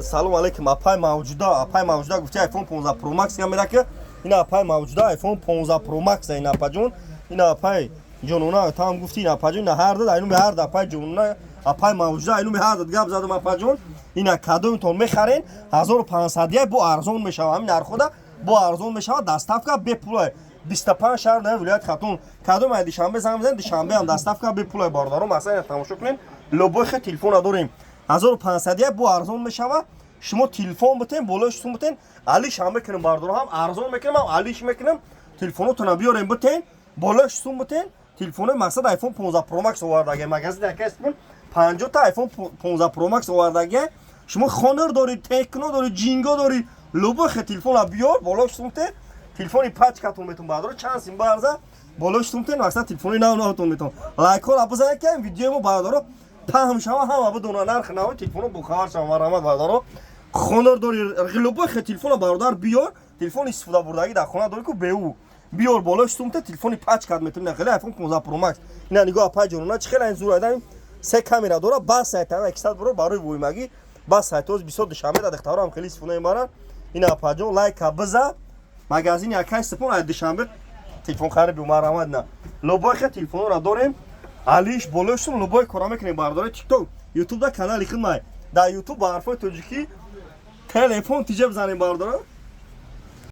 Салом алейкум, апай Мавҷуда. Апай Мавҷуда гуфти, iPhone 15 Pro Max камера ки ина, апай Мавҷуда, iPhone 15 Pro Max ина, апаҷон, ина, апай ҷонона, там гуфти, ина, апаҷон, ина ҳар дад айнуми ҳар да, апай ҷонона, апай Мавҷуда, айнуми ҳар дад гап задам. Апаҷон, ина, кадомтон мехарен, 1500 бо арзон мешава, ҳамин нархода бо арзон мешава, доставка бепулай, 25 шаҳр дар вилояти Хатлон. Кадом ай Душанбе занг бизанед, Душанбе ҳам доставка бепулай. Бародаро, масалан, тамошо кунед, любой хе телефона дорем, 1500 бо арзон мешава. Шумо телефон битен, болои сум битен, алиш ҳам мекунем. Бародаро, ҳам арзон мекунем, ҳам алиш мекунем. Телефонотона биёрем, битен, болои сум битен. Телефонои мақсад iPhone 15 Pro Max овардаге магазин акастмон, 50 та iPhone 15 Pro Max овардаге. Шумо Хонор дорӣ, Текно дорӣ, Ҷинго дорӣ, любой хе телефона биёр, болои сум те, телефони пачкатон метон. Бародаро, чанд сим барза, болои сум тен, мақсад телефони нав навтон метон. Лайкҳоро бизанед, ки видеои мо, бародаро, паҳм шава, ҳама бидона, нархи нави телефоно бохабар шава. Марҳамат, бародаро, Хонор дори, любой хе телефона, бародар, биёр, телефон истифода бурдагӣ дар хона дори ку, беу биёр, болои сумте, телефони пачкат метон. Хеле iPhone 15 Pro Max ина, нигоҳ, апай ҷонона, чӣ хеле ин зур айдан, се камера дора, бас сайтана 200 буро барои воймагӣ, бас сайтоз бисёр Душанбе да духтаро ҳам хеле истифода мебаранд. Ина, апаҷон, лайка биза, магазини акай Сипон, ай Душанбе телефон хари биё. Марҳамат, на, любой хе телефонро дорем, алиш, болои сум, любой кора мекунем. Бародари, ТикТок, Ютуб да канали хидмай, дар Ютуб ба ҳарфои тоҷикӣ телефон тиҷа бизанем, бародаро.